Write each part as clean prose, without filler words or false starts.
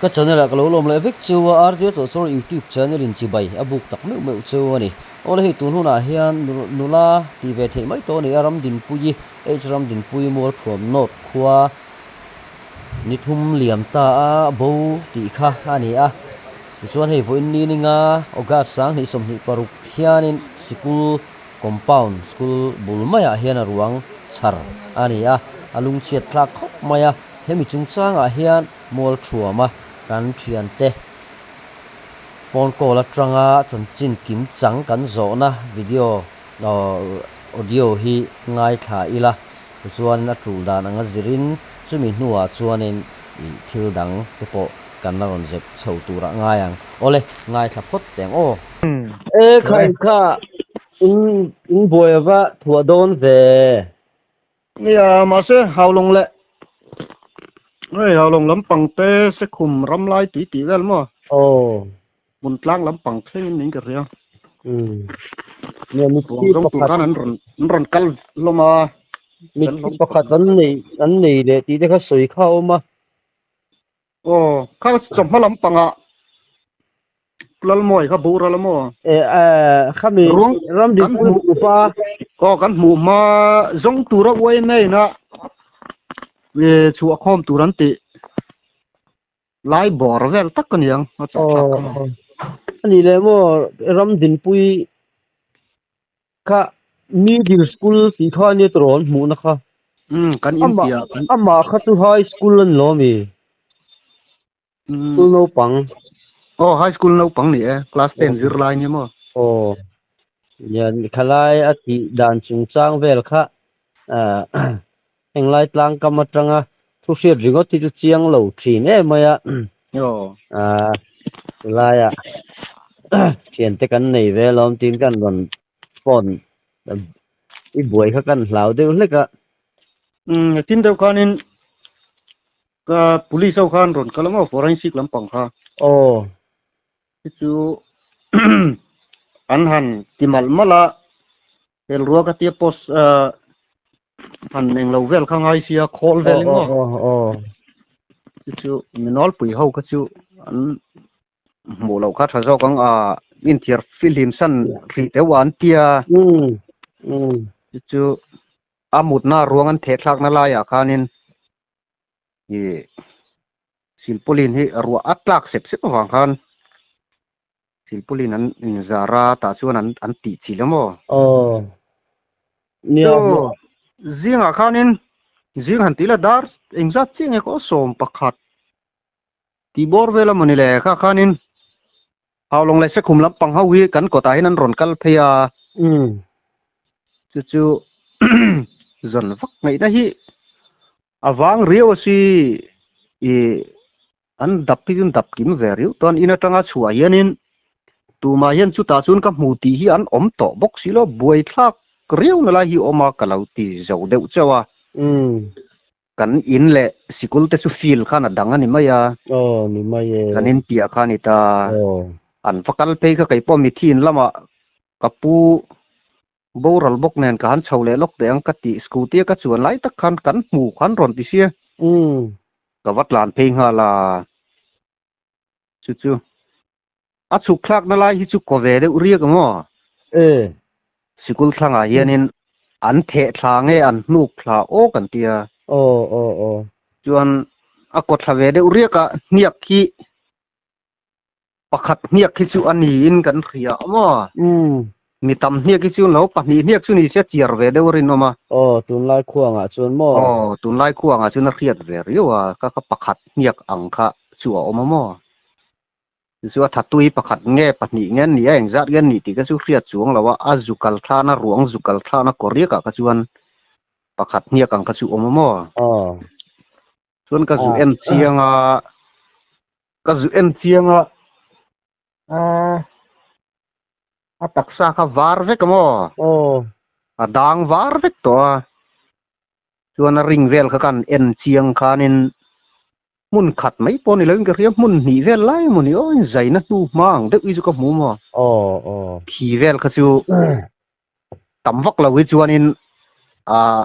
Ka channel ah ka lo lawm leh vek cheu a, RJ Chawhchawr YouTube channel in chibai a buk tak meuh meuh cheu a ni. Awle hei tun hunah hian nula tih ve theih mai tawh a ni a, Ramdinpuii, H Ramdinpuii Mualthuam North khua ni thum liam ta a bo tih kha a ni a. Tichuan hei vawiin ni ninga August sanghnih 26 hianin sikul compound school bul maiah hian a ruang chhar a ni a, a lungchhiat thlak khawp mai a, hemi chungchangah hian mual thuama kan thiante phone call atanga chanchin kim chang kan zawhna video audio hi ngaithla ila tichuanin a tul dan anga zirin chumi hnuah chuanin ih thil dang te pawh kan la rawn zep chho turah ngai ang. Awle, ngaithla phawt teh ang aw. E khai kha in in buai ava thuah dawn ve. Nia mahse Haulawng leh hei Haulawng lampang te Sekhum ramlai tui tih vel maw? Aw. Hmun tlang lampang thlengin min ka hria. Umm. Nia mitthi Ruang zawng tur khan an rawn an rawn kal hlawm a. Mitthi pakhat an nei an nei leh tih te kha sawi kha a awm a. Aw, kha chawhma lampangah Lalmawi kha boral a maw? E, khami Ruang ram kan dikpui hmuh upa. Aw, kan hmuh hma zawng tura uaina ina e chhuah khawm tur an tih lai bawr vel tak a niang a chawh thlak kha maw. Aw, a nih leh maw ram dinpui kha middle school tih kha ania tawh an hmuhna kha. Umm, kan Amah inpiah kan amah kha chu high school a ni lo ami? Umm. School naupang. Aw, high school naupang ni e, class ten zirlai nia maw? Aw, nia khalai a tih dan chungchang vel kha ah henglai tlangkam atanga thu hriat ringawt hi chu chiang lo thin em mai a. Aw. Ah chulaiah thiante kan nei ve alawm tiin kan rawn phone i buai kha kan hlau deuh hlek a. Umm tin deuh khanin Ka police ho khan rawn kal ang aw forensic lampang kha. Aw. Hi chu an han ti malh malh a, Helrua ka tia post han englo vel kha ngai sia khawl vel emaw. Aw aw aw. Hi chu minawlpui ho kha chu an hmuh loh kha tha zawk ang a, inthiar fihlim san hrih deuh a an tia. Umm umm. Hi chu a mutna ruang an theh thlakna laiah khanin Ih silpaulin hi ruah a tlak sep sep avang khan silpaulin an inzar a tah chuan an an tih chilh a maw? Aw nia Chu zingah khanin zing han tih la dar engzat chiah nge kawh 11 tih bawr vel a mawni le kha khanin Haulawng leh Sekhum lampang ho hi kan kawtah hian an rawn kal phei a. Umm. Chu chu zawn vak ngaihna hi a vang riau a si i an dap hi chu an dap kim ve riau chuan in atanga chhuah hianin tumah hian chutah chuan ka hmu tih hi an awm tawh bawk si lo buaithlak riau na lai hi a awm a ka lo ti zo deuh chauh a. Umm. Kan in leh sikul te chu field khan a dang a ni mai a. Aw ni mai e. Kan in piah kha a ni ta. Aw. An va kal phei kha kei pawh mithi in lamah ka pu boral bawk nen ka han chho leh lawk teh ang ka tih scooty a ka chuan lai tak khan kan hmu khan rawn ti sia. Umm. Ka va tlan phei nghal a. Chu chu a chhuk thlakna lai hi chu kaw ve deuh riak ang aw. E. Sikul thlangah hianin an theh thla nge an hnuk thla aw kan tia. Aw aw aw. Chuan a kaw thla ve deuh riak a hniak hi pakhat hniak hi chu a niin kan hria maw. Umm. Mi tam hniak hi chu lo pahnih hniak chu ni se chiar ve deuh a rinawm a. Aw tunlai khuangah chuan maw. Aw tunlai khuangah chuan a hriat ve riau a ka kha pakhat hniak ang kha chu a awm a maw. Chu a thatui pakhat nge pahnih nge an nih a engzat nge an nih tih ka chu hriat chuang lo a, a zu kal thlana ruang zu kal thlana kawriakah kha chuan pakhat hniak ang kha chu awm a maw. Aw. Chuan ka zu en chiang a, ka zu en chiang a, a taksa kha var vek a maw? Aw. A dang var vek tawh a, chuan a ring vel kha kan en chiang khanin hmun khat mai pawh ni loin ka hria, hmun hnih vel lai emaw ni aw, inzaina hnu hma ang deuh hi chu ka hmu maw? Aw, aw. Khi vel kha chu tam vak lo hi chuanin ah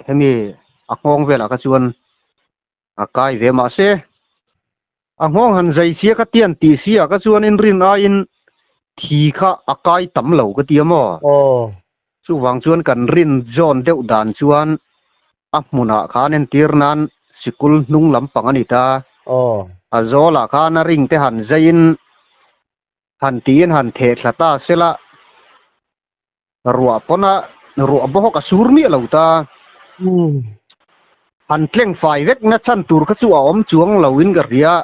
hemi a nghawng velah kha chuan a kai ve mahse. A nghawng han zai sia ka tian tih si ah ka chuanin rin aiin thi kha a kai tam lo ka ti a maw? Aw. Chuvang chuan kan rin zawn deuh dan chuan a hmunah khan entir nan sikul hnung lampang a ni ta. Aw. A zawlah khan a ring te han zaiin han tiin han theh thla ta sela Ruah pawn a ruah bawk a sur miah lo ta. Han tleng fai vek na chhan tur kha chu a awm chuang lo in ka hria.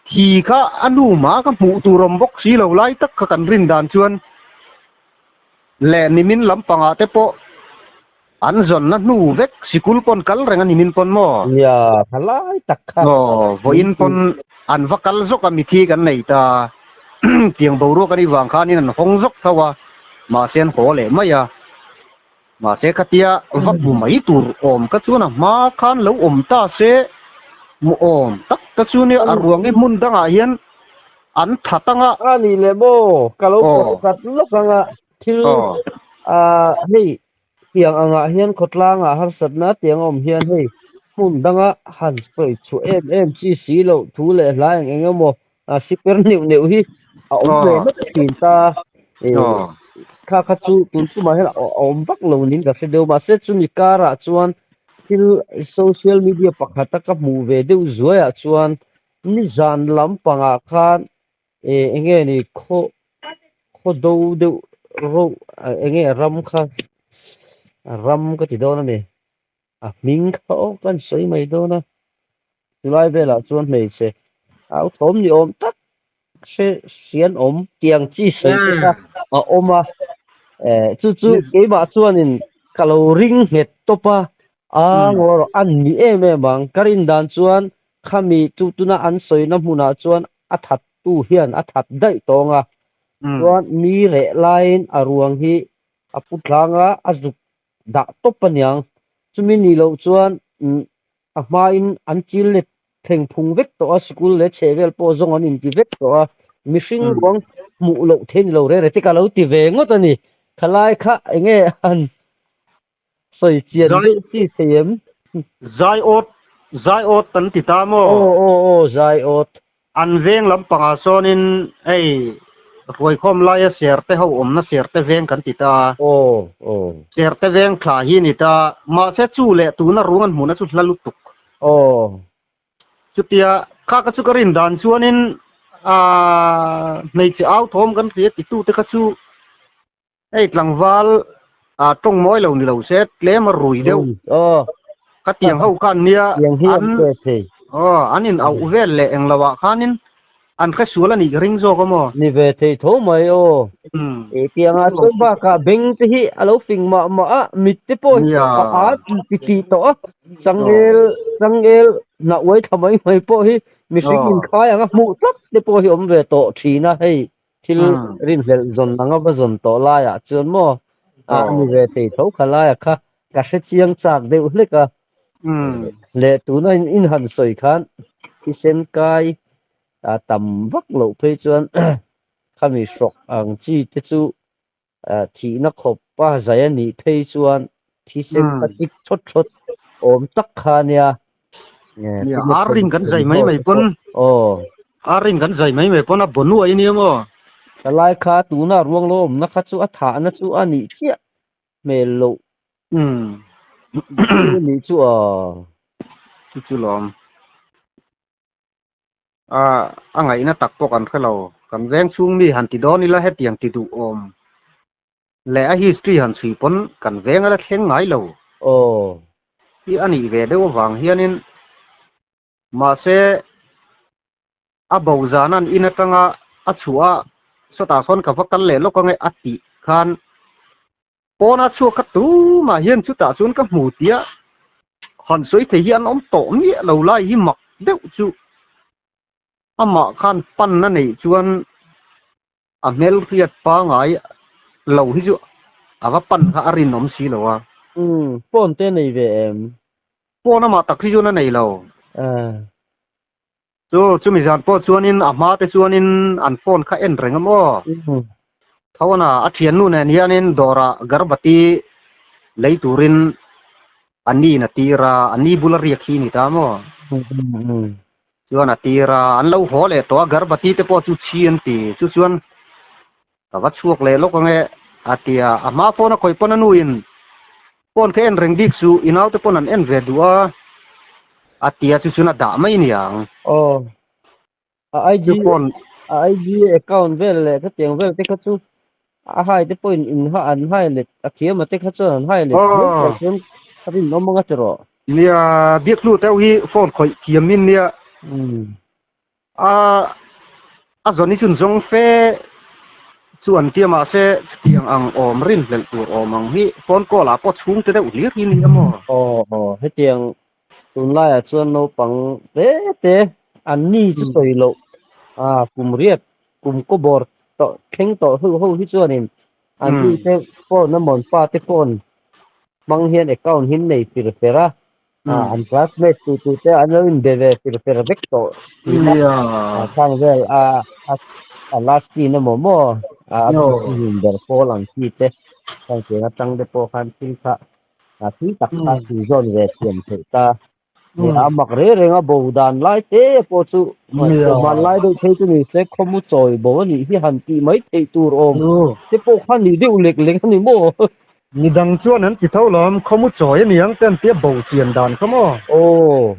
Thi kha a nu mah ka hmuh tur awm bawk si lo lai tak kha kan rin dan chuan leh nimin lampangah te pawh an zawn na hnu vek sikul pawn kal reng a nimin pawn maw? Nia, tha lai tak kha. Aw, vawiin pawn an va kal zawk a mithi kan nei ta. Tiang boruak a nih vang khanin an hawng zawk tho a, mahse an haw leh mai a. Mahse khatia va hmu mai tur awm kha chuan a hma khan lo awm ta se, hmu awm tak ta chu nia a ruang hi hmun dangah hian an that ang a. A nih leh maw, ka lo pawh khat lawk ang a, thil hei Tiang angah hian khawtlangah harsatna tiang a awm hian hei hmun danga han sawi chhuah em em chi si loh thu leh hla eng eng emaw siper neuh neuh hi a awm ve hlek thin ta. Kha kha chu tun chumah hian a awm vak lo niin ka hre deuh mahse chumi karah chuan thil social media pakhata ka hmuh ve deuh zuaiah chuan nizan lampangah khan eng nge ni khaw khaw do deuh ro eng nge ram kha ram ka ti dawn a ni a hming kha aw ka han sawi mai dawn a chulai velah chuan hmeichhe au thawm ni awm tak hre hrian awm tiang chi sawi te kha a awm a eh chu chu keimah chuanin ka lo ring nghet tawp a a ngaw a ni em em ang ka rin dan chuan Khami chu tuna an sawina hmunah chuan a thattu hian a that daih tawng a, chuan mi reh laiin a ruang hi a pu tlang a, a zuk dah tawp aniang. Chumi nih loh chuan a hmain an chil let thleng phung vek tawh a, sikul leh chhehvel pawh zawng an inti vek tawh a, mihring ruang hmuh loh thei ni lo reh reh te ka lo ti ve ngawt a ni. Khalai kha enge han Sawi chian deuh chi thei em? Zai awt, zai awt kan ti ta maw? Aw aw aw zai awt. An veng lampangah sawnin hei ruaikhawm laia serte ho awmna serte veng kan ti ta. Aw aw. Serte veng thla hi a ni ta. Mahse chu leh tuna ruang an hmuhna chu hla lutuk. Aw. Chutia kha ka chu ka rin dan chuanin aaa hmeichhe au thawm kan hria titute kha chu Hei tlangval ah tawng mawi lo ni lo se tlem a rui deuh. Aw. Ka tiang ho khan nia Tiang hi an pe thei. Aw an in auh vel leh eng lo ah khanin an hre sual a nih ka ring zawk a maw. Ni ve thei tho mai aw. E tiang ah chuan bakah beng te hi a lo fing mah mah a mit te pawh hi a a ti ti tawh a changel changel hnah uai thla mai mai pawh hi mihring inkhai ang a hmuh tlat te pawh hi awm ve tawh thin a hei. Thil rinhlelh zawn anga va zawn tawh laiah chuan maw a ni ve thei tho kha laia kha ka hre chiang chak deuh hlek a. Leh tuna in han sawi khan thisen kai a tam vak loh phei chuan khami hrawk ang chi te chu thihna khawp a zai a nih phei chuan thisen kha chik thawt thawt awm tak kha nia. Nia, ar rin kan zai mai mai pawn. Aw. Ar rin kan zai mai mai pawn a bonuai ania maw? Thalai kha tuna ruang lo awmna kha chu a thahna chu a nih chiah hmel loh. Umm. Chu nih chu aw. Chu chu lawm. A a ngaihna tak pawh kan hre lo. Kan veng chhung mi han ti dawn ila hetiang ti duh awm. Leh a history han chhui pawn kan veng a la thleng ngai lo. Aw. Hi a nih ve deuh avang hianin mahse a bo zan an in atanga a chhuah a sawtah sawn ka va kal leh lawk ange a tih khan pawna chhuak kha tumah hian chutah chuan ka hmu tia han sawi thei hi an awm tawh miah lo lai hi mak deuh chu amah khan pan a neih chuan A hmelhriat pangai lo hi chu a va pan kha a rinawm si lo a. Umm, phone te nei ve em? Phone amah tak hi chuan a nei lo. Ahh. Chu, chumi zan pawh chuanin a hma te chuanin an phone kha en reng a maw? Umm. Thona a thiannu nen hianin dawrah garbati lei turin a ni in a tir a, a ni bula riak hi a ni ta maw? Umm. Chuan a tir a, an lo haw leh tawh a, garbati te pawh chu chhi an ti. Chu chuan ka va chhuak leh lawk ange a ti a, a hma phone a khawih pawn a nuin phone kha en reng bik suh, i naute pawn an en ve duh a a ti a, chu chuan a dah mai niang. Aw, a IG Chu phone a IG account vel leh khatiang vel te kha chu a hai te pawhin in ha an hai let a thiam a te kha chuan an hai let hle Aw. tawh chuan a rinawm anga tiraw. Nia, biak hnu teuh hi phone khawih thiam in nia. Umm. A a zawn hi chun zawng fe chu an tia mahse chutiang ang awm rinhlelh tur awm ang hi phone call ah pawh chhungte deuh hlir hi nia maw. Aw aw hetiang tunlaiah chuan naupang te te an ni chu sawi loh a kum riat kum kaw bawr tawh thleng tawh ho ho hi chuanin an ni te phone a mawn pa te phone hmang hian account hi an nei fir fer a. An classmate tu tu te an lo inbe ve fir fer vek tawh thin a, khang vel a a last scene emaw maw a hmun ber pawl ang chi te khang tiang atang te pawh khan thil kha a thil tak kha thil zawn ve thiam theih ta a mak reng reng a bo dan lai te pawh chu man lai deuh phei chu ni se khawmu chawi bo a nih hi han tih mai theih tur awm te pawh kha ni deuh lek lek a ni maw. Midang chuan an ti tho lawm, khawmu chawi a ni ang te an tia bo chian dan kha maw? Aw.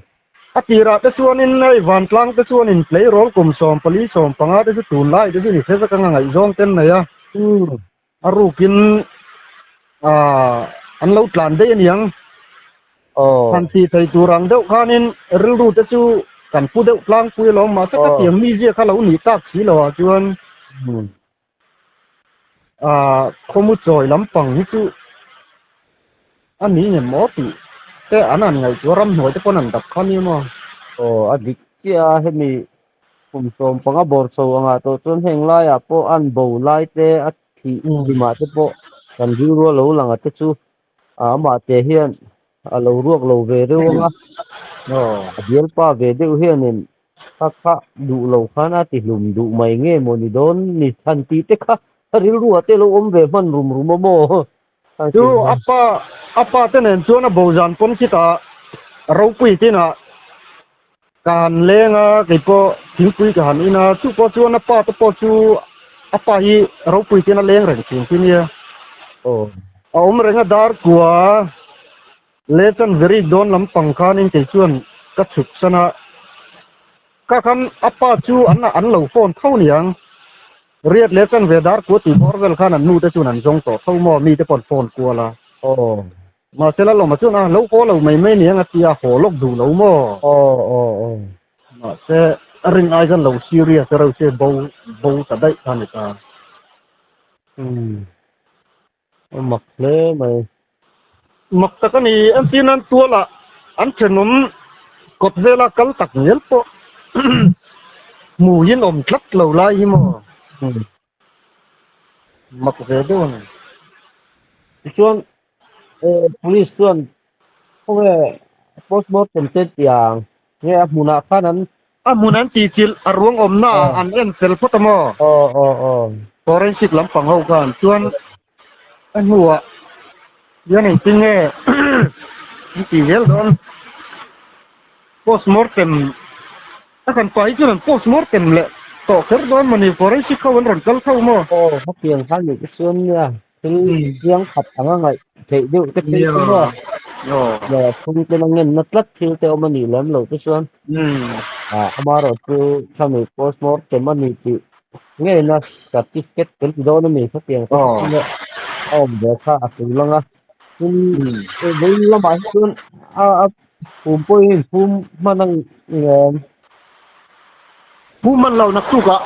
A tirah te chuanin hei vantlang te chuanin tleirawl kum 14 15 te chu tunlai te chu ni hre vek anga ngaihzawng te an nei a. A rukin an lo tlan daih a ni ang. Aw. Han tih thei tur ang deuh khanin rilru te chu kan pu deuh tlangpui alawm mahse khatiang mizia kha lo nih tak si lo ah chuan. Khawmu chawi lampang hi chu a ni nge maw tih te an han ngaihtuah ramhnuai te pawn an dap kha nia maw. Aw a dik chiah a, hemi kum 15 bawr chho angah tawh chuan heng laiah pawh an bo lai te a thih hlimah te pawh kan rilru a lo lang a te chu amah te hian a lo ruak lo ve deuh ang a, a bialpa ve deuh hianin kha kha duh lo khan a ti hlum duh mai nge maw ni dawn ni han tih te kha a rilru ah te lo awm ve hman rum rum a maw? Chu a pa a pa te nen chuan a bo zan pawn khitah ropui tinah ka han leng a keipawh thingpui ka han in a chu pawh chuan a pa te pawh chu a pa hi ropui tina leng reng thin chu nia a awm reng a dar kua leh chuan very dawn lampang khanin kei chuan ka chhuk san a ka khan a pa chu an an lo phone tho niang riat leh chuan ve dar kua tih bawr vel khan an nu te chuan an zawng tawh tho maw mi te pawh an phone kual a. Mahse la lawmah chuan a lo haw lo mai mai aniang a ti a, haw lawk duh lo maw? Aw aw aw. Mahse a ring ai khan lo serious reuh se bo bo ta daih kha a ni ta. Umm. A mak hle mai. Mak tak a ni, entir nan tualah an thenawm kawt vela kal tak ngial pawh hmuhin awm tlat lo lai hi maw? Umm. Mak ve deuh a ni. Tichuan police chuan khawnge postmortem te tiang nge a hmunah khan an A hmun an tihchilh a ruang awmna ah an en fel phawt a maw? Aw aw aw. Forensic lampang ho khan chuan a hnuah hian engtin nge an tih zel dawn postmortem A kan pa hi chuan an postmortem leh tawh kher dawn mawni forensic ho an rawn kal tho maw? Aw, hetiang khan nih te chuan nia thil chiang khat anga ngaih theih deuh te phei chu maw? Leh phung ten a ngenna tlat thil te awm a nih lem loh te chuan amaherawh chu khami postmortem a ni tih ngeina certificate kan ti dawn a ni hetiang te chu a awm ve kha a tul ang a. Tin, vawiin lamah hi chuan a Phum pawhin phum hman ang em? Phum hman lo naktukah.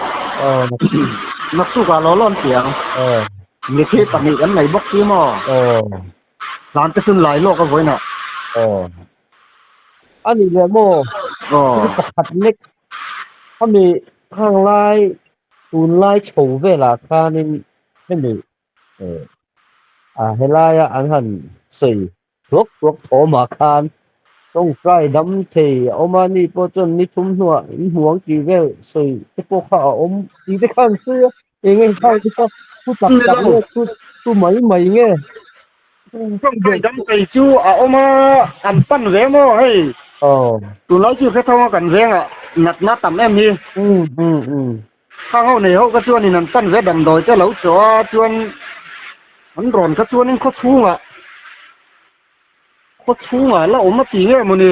Aw naktuk. Naktukah lo lawn piang. Aw. Mitthi pahnih kan nei bawk si maw? Aw. Hlan te chun lai lawk a vawiinah. Aw. A nih leh maw? Aw. Thil pakhat lek ami hang lai tunlai chho velah khanin hemi a helaia an han sawi Thuak thuak thawmah khan tawngtai dam thei a awm a, ni pawh chuan ni thum hnuah in hmu ang tih vel sawi te pawh kha a awm tih te khan sawi a, eng nge hei te kha thu tak tak nge thu thu mai mai nge. Tawngtai dam thei chu a awm a, an pan ve maw hei? Aw. Tunlai chu hrethawnga kan vengah natna tam em hi. Um um um. Khang ho nei ho kha chuanin an pan ve damdawi te lo chaw a, chuan an rawn kha chuanin khaw chhungah khaw chhungah la awm a ti nge mawni.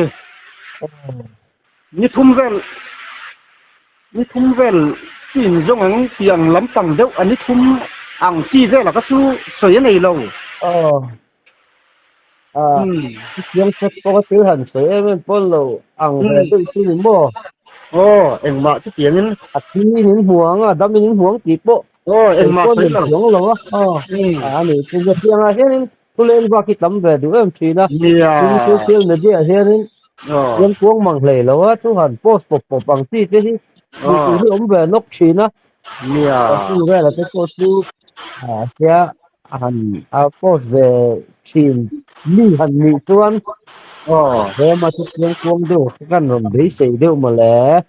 Ni thum vel ni thum vel chi in zawng ang tih ang lampang deuh a ni thum ang chi velah kha chu sawi a nei lo. Aw. A chiang chat pawh a thil han sawi em em pawn lo ang ve deuh chu ni maw? Aw engmah chutiangin. A thi in in hmu ang a dam in in hmu ang tih pawh Aw engmah sawi lo. Chuang lo a. Aw a ni chu nge chiangah hianin thuleng bak hi tam ve duh em thin a. Tin social media ah hianin chiang kuang mang hlei lo a thu han post pawp pawp ang chi te hi hmuh tur hi awm ve nawk thin a. Chu vela te pawh chu a sia a han a post ve thin mi han nih chuan rema chu chiang kuang deuh kha kan rawn beisei deuh mawle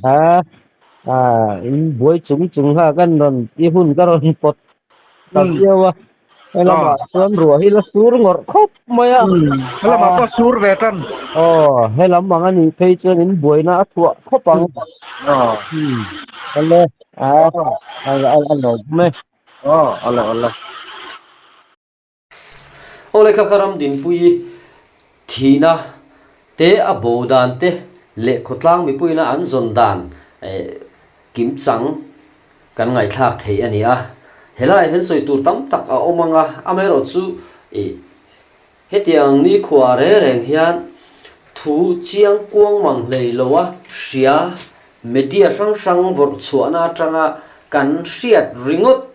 a a in buai chung chung kha kan rawn i hun ka rawn pawt ta viau a. He lamah chuan ruah hi la sur ngawrh khawp mai a. He lamah pawh sur ve tan. Aw, he lam ang a nih phei chuan in buaina a chhuah khawp ang. Aw. Awle, a a lawm e. Aw, awle awle. Awle kha ka ram dinpui thihna te a bo dan te leh khawtlang mipuina an zawn dan kimchang kan ngaihthlak theih a ni a. Helaiah hian sawi tur tam tak a awm ang a, amaherawhchu ih hetiang nikhua reng reng hian thu chiang kuang mang hlei lo a hria media hrang hrang vawrh chhuahna atanga kan hriat ringawt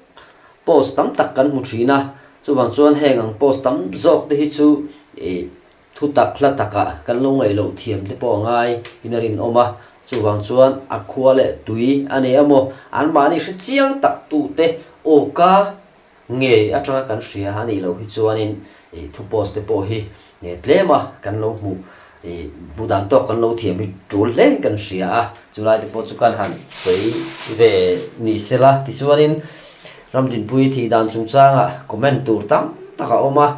post tam tak kan hmu thin a, chuvang chuan heng ang post tam zawk te hi chu ih Thu tak hla takah kan lo ngaih loh thiam te pawh a ngai in a rinawm a, chuvang chuan a khua leh tui a nei emaw anmahni hre chiang tak tute awka ngei atanga kan hria a nih loh hi chuanin ih thu post te pawh hi tlem a kan lo hmuh ih hmuh dan tawk kan lo thiam hi tul hle in kan hria a, chulai te pawh chu kan han sawi ve ni sela tichuanin Ramdinpui thih dan chungchangah comment tur tam tak a awm a.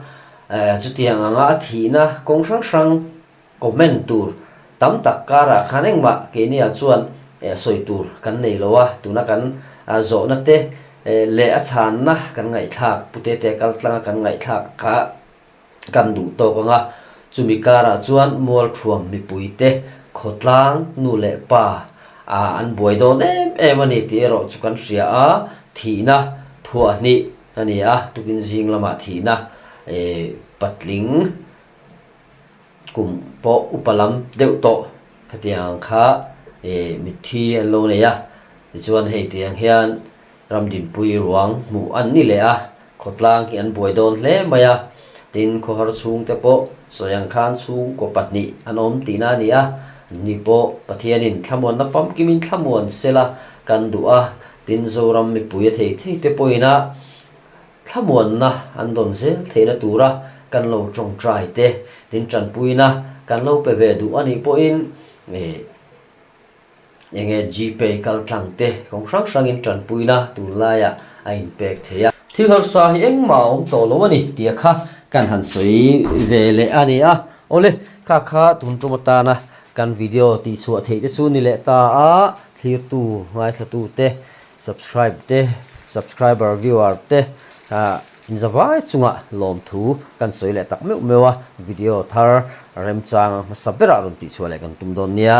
Chutiang anga a thihna kawng hrang hrang comment tur tam tak karah khan engmah keiniah chuan sawi tur kan nei lo a, tuna kan zawhna te leh a chhanna kan ngaihthlak pute te kal tlanga kan ngaihthlak kha kan duh tawk ang a, chumi karah chuan Mualthuam mipuite khawtlang nu leh pa an buai dawn em em a ni tih erawh chu kan hria a, thihna thuahhnih A ni a, tukin zing lamah thihna patling kum pawh upa lam deuh tawh khatiang ang kha mitthi an lo nei a, tichuan hei tiang hian Ramdinpui ruang hmuh an ni leh a, khawtlang hi an buai dawn hle mai a, tin khawhar chhungte pawh sawi ang khan chhungkaw pahnih an awm tihna a ni a, ni pawh Pathianin thlamuanna famkimin thlamuan sela kan duh a, Tin, Zoram mipui a thei thei te pawhin-a thlamuanna an dawn zel theihna tura kan lo tawngtai te, tin tanpuina kan lo pe ve duh a nih pawhin enge Gpay kal tlang te kawng hrang hrangin tanpuina tunlaiah a inpek thei a. Thil harsa hi engmah a awm tawh lo a ni tia kha kan han sawi ve leh a ni a. Awle, kha kha tun tum atana kan video tihchhuah theih te chu ni leh ta a. Thlirtu, ngaithlatu te, subscribe te, subscriber viewer te inzavai chungah lawmthu kan sawi leh tak meuh meuh a, video thar remchang hmasa berah rawn tihchhuah leh kan tum dawn nia.